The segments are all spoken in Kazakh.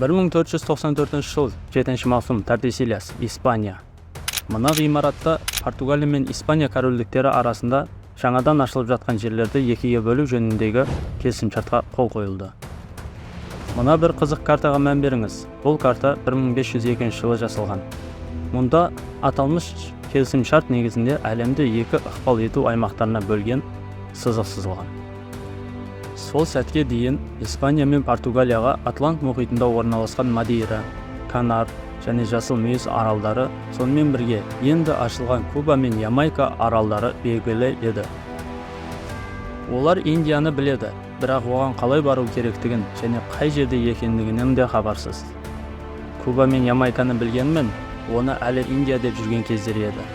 1494 жыл, 7 маусым, Тордесильяс, Испания. Мына ғимаратта Португалия мен Испания корольдіктері арасында жаңадан ашылып жатқан жерлерді екіге бөлу жөніндегі келісімшартқа қол қойылды. Мына бір қызық картаға мән беріңіз. Бұл карта 1502 жылы жасалған. Мұнда аталмыш келісімшарт негізінде әлемді екі ықпал ету аймақтарына бөлген сызық сызылған. Сол сәтке дейін Испания мен Португалияға Атлант мұхитында орналасқан Мадейра, Канар және Жасыл мүйіз аралдары, сонымен бірге енді ашылған Куба мен Ямайка аралдары белгілі еді. Олар Индияны біледі, бірақ оған қалай бару керектігін және қай жерде екендігінен де хабарсыз. Куба мен Ямайканы білгенімен, оны әлі Индия деп жүрген кездері еді.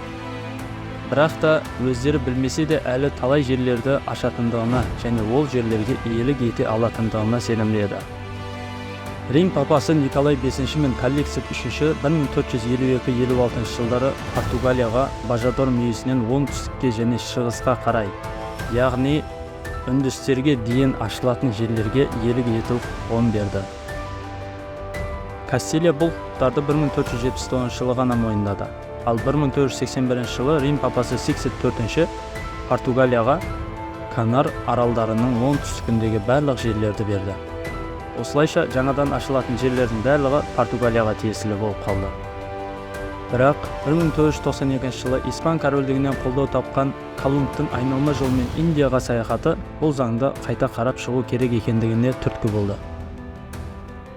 Бірақ та өздері білмесе де, әлі талай жерлерді ашатындығына және ол жерлерге иелік ете алатындығына сенімді еді. Рим папасы Николай V мен Каликст III 1452-56 жылдары Португалияға Божадор мүйісінен оңтүстікке және шығысқа қарай, яғни үндістерге дейін ашылатын жерлерге иелік ету құқығын берді. Кастилия бұл құқықтарды 1479 жылы ғана мойындады. Ал 1481 жылы Рим папасы Сикст IV Португалияға Канар аралдарының оңтүстігіндегі барлық жерлерді берді. Осылайша, жаңадан ашылатын жерлердің барлығы Португалияға тиесілі болып қалды. Бірақ 1492 жылы Испан корольдігінен қолдау тапқан Колумбтың айналма жолмен Индияға саяхаты бұл заңды қайта қарап шығу керек екендігіне түрткі болды.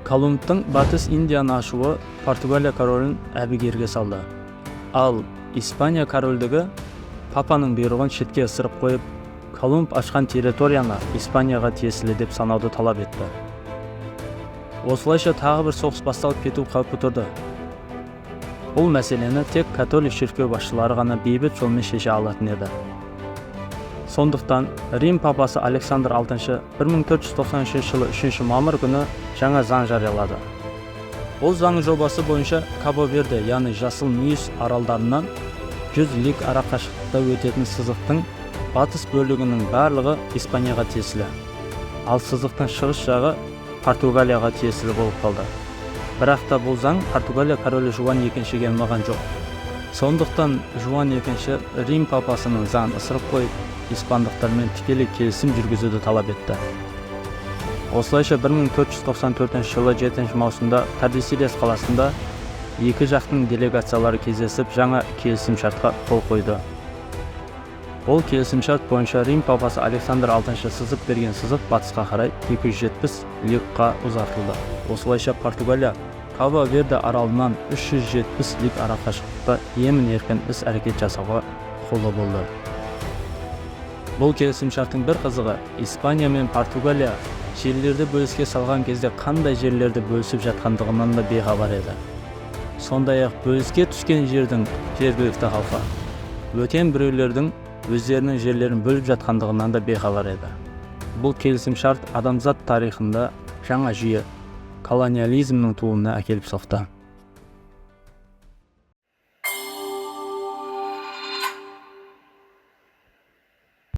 Колумбтың Батыс Индияны ашуы Португалия королін әбігерге салды. Ал Испания корольдігі папаның бұйрығын шетке ысырып қойып, Колумб ашқан территорияны Испанияға тиесілі деп санауды талап етті. Осылайша, тағы бір соғыс басталып кету қаупі тұрды. Бұл мәселені тек католик шіркеу басшылары ғана бейбіт жолмен шеше алатын еді. Сондықтан Рим папасы Александр VI 1493 жылы 3 мамыр күні жаңа заң жариялады. Бұл заң жобасы бойынша Кабо Верде, яғни Жасыл мүйіс аралдарынан 100 лиг ара қашықтықта өтетін сызықтың батыс бөлігінің барлығы Испанияға тиесілі, ал сызықтың шығыс жағы Португалияға тиесілі болып қалды. Бірақ та бұл заң Португалия королі Жуан Екіншіге ұнаған жоқ. Сондықтан Жуан Екінші Рим папасының заңын ысырып қойып, испандықтармен тікелей келісім жүргізуді талап етті. Осылайша, 1494 жылы 7 маусымда Тордесильяс қаласында екі жақтың делегациялары кездесіп, жаңа келісімшартқа қол қойды. Бұл келісімшарт бойынша Рим папасы Александр VI сызып берген сызық батысқа қарай 270 лигқа ұзартылды. Осылайша, Португалия Кабо Верде аралынан 370 лиг ара қашықтықта емін еркін іс әрекет жасауға құқылы болды. Бұл келісімшарттың бір қызығы: Испания мен Португалия жерлерді бөліске салған кезде қандай жерлерді бөлісіп жатқандығынан да бейхабар еді. Сондай ақ бөліске түскен жердің жергілікті халқы бөтен біреулердің өздерінің жерлерін бөліп жатқандығынан да бейхабар еді. Бұл келісімшарт адамзат тарихында жаңа жүйе, колониализмнің тууына әкеліп соқты.